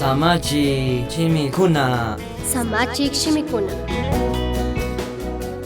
Samachi shimikuna. Samachik shimikuna.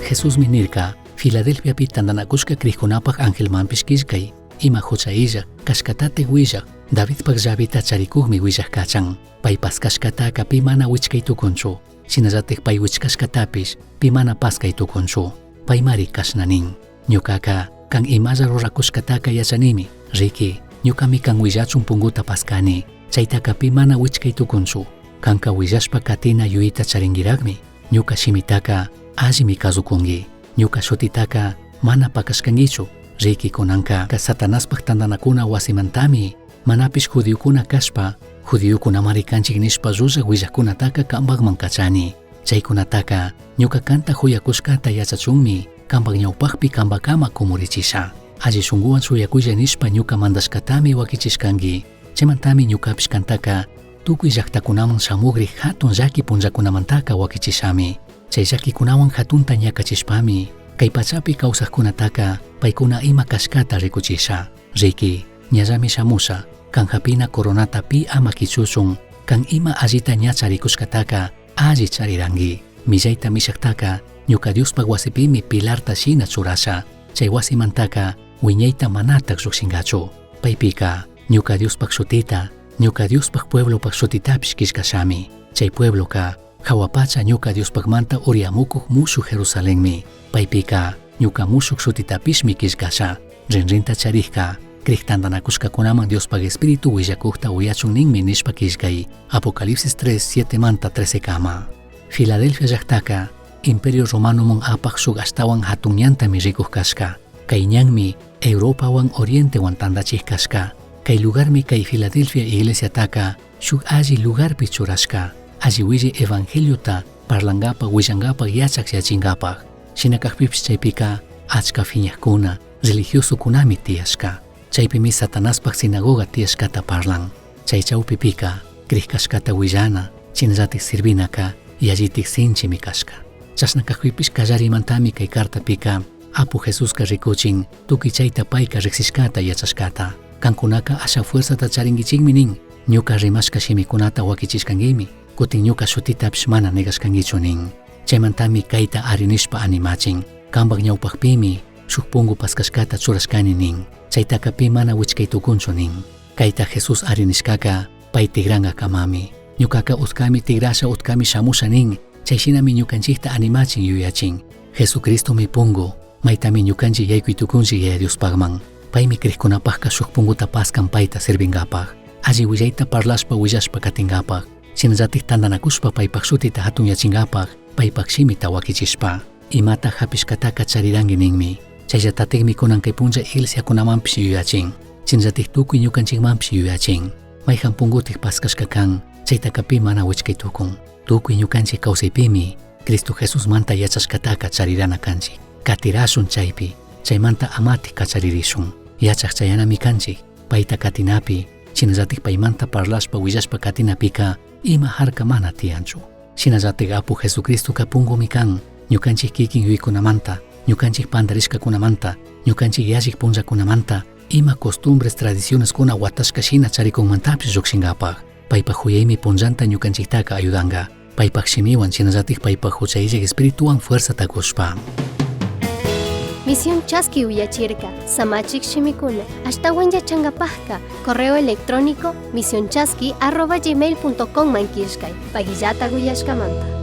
Jesusmi nirca, Filadelfiapi tandanacushca crijcunapaj angelmanpish quillcai, ima jucha illaj, cashcatataj huillaj, Davidpaj llaveta charicujmi huillaj cachan. Pai pascashcataca pi mana huichcai tucunchu, shinallataj pai huichcashcatapish pi mana pascai tucunchu. Paimari cashna nin, ñucaca can imalla ruracushcataca yachanimi, riqui, ñucami can huillachun punguta pascani, chaitaca pi mana huichcai tucunchu. Canca huillashpa catina yuyita charinguirajmi, ñuca shimitaca allimi cazucungui, ñuca shutitaca mana pacashcanguichu, riqui cunanca Satanaspaj tandanacuna huasimantami, manapish judiocuna cashpa, judiocunamari canchij nishpa llullaj huillajcunataca cambajman cachani. Chaicunataca ñuca canta juyacushcata yachachunmi cambaj ñaupajpi cambacama cumurichisha. Alli shunguhuan shuyacuilla nishpa ñuca mandashcatami huaquichishcangui. Chaimantami ñucapish cantaca tucui llajtacunaman shamugrij jatun llaqui punllacunamantaca huaquichishami. Chai llaquicunahuan jatunta ñacachishpami cai pachapi causajcunataca paicuna ima cashcata ricuchisha. Riqui, ñallami shamusha, can japina coronata pi ama quichuchun, can ima allita ña charicushcataca alli charirangui. Millaita mishajtaca ñuca Diospaj huasipimi pilarta shina churasha. Chai huasimantaca huiñaita manataj llujshingachu. Paipica ñuca Diospaj shutita, ñuca Diospaj pueblopaj shutitapish quillcashami. Chai puebloca jahua pacha ñuca Diospajmanta uriyamucuj mushuj Jerusalenmi. Paipica ñuca mushuj shutitapishmi quillcasha. Rinrinta charijca, crij tandanacushcacunaman Diospaj Espíritu huillacujta uyachun ninmi nishpa quillcai. Apocalipsis 3, 7 manta 13 cama. Filadelfia llajtaca Imperio Romanoman apaj shuj ashtahuan jatun ñantami ricuj cashca. Cai ñanmi Europahuan Orientehuan tandachij cashca. Cai lugarmi cai Filadelfia iglesiataca shuj alli lugarpi churashca. Alli huillai evangeliota parlangapaj huillangapaj yachaj yachingapaj. Shina cajpipish chaipica achca fiñajcuna, religiosocunami tiyashca. Chaipimi Satanaspaj sinagoga tiyashcata parlan. Chai chaupipica crij cashcata huillana, shinallataj sirvinaca yallitaj sinchimi cashca. Chashna cajpipish callarimantami cai cartapica Apu Jesusca ricuchin tucui chaita paica rijsishcata yachashcata. Cancunaca asha fuerzata charinguichijmi nin, ñuca rimashca shimicunata huaquichishcanguimi, cutin ñuca shutitapish mana negashcanguichu nin. Chaimantami caita ari nishpa animachin. Cambaj ñaupajpimi shuj pungu pascashcata churashcani nin. Chaitaca pi mana huichcai tucunchu nin. Caita Jesús ari nishcaca pai tigrangacamami. Ñucaca utcami tigrasha utcami shamusha nin. Chai shinami ñucanchijta animachin yuyachin. Jesucristomi pungu, maitami ñucanchij yaicui tucunchij Yaya Diospajman. Paimi crijcunapajca shuj punguta pascan paita sirvingapaj. Alli huillaita parlashpa huillashpa catingapaj. Shinallataj tandanacushpa paipaj shutita jatunyachingapaj, paipaj shimita huaquichishpa. Imata japishcataca charirangui ninmi. Chaillatatajmi cunan cai punlla iglesiacunamanpish yuyachin. Shinallataj tucui ñucanchijmanpish yuyachin. Maijan pungutaj pascashca can, chaitaca pi mana huichcai tucun. Tucui ñucanchij causaipimi Cristo Jesusmanta yachashcataca charirana canchij. Catirashun chaipi, chaimanta amataj cacharirishun. Yachaj chayanami canchij, paita catinapi, shinallataj paimanta parlashpa huillashpa catinapica ima jarca mana tiyanchu. Shinallataj Apu Jesucristoca pungumi can, ñucanchij quiquin yuyicunamanta, ñucanchij pandarishcacunamanta, ñucanchij yallic punllacunamanta, ima costumbres tradicionescuna huatashca shina charicunmantapish llujshingapaj. Paipaj juyaimi punllanta ñucanchijtaca ayudanga. Paipaj shimihuan shinallataj paipaj jucha illaj espirituhuan fuerzata cushpa. Misión Chaski uyachirca, Samachik shimikuna, ashtahuan yachangapajka, correo electrónico misionchaski@gmail.com man killkay, paguillata uyashkamanta.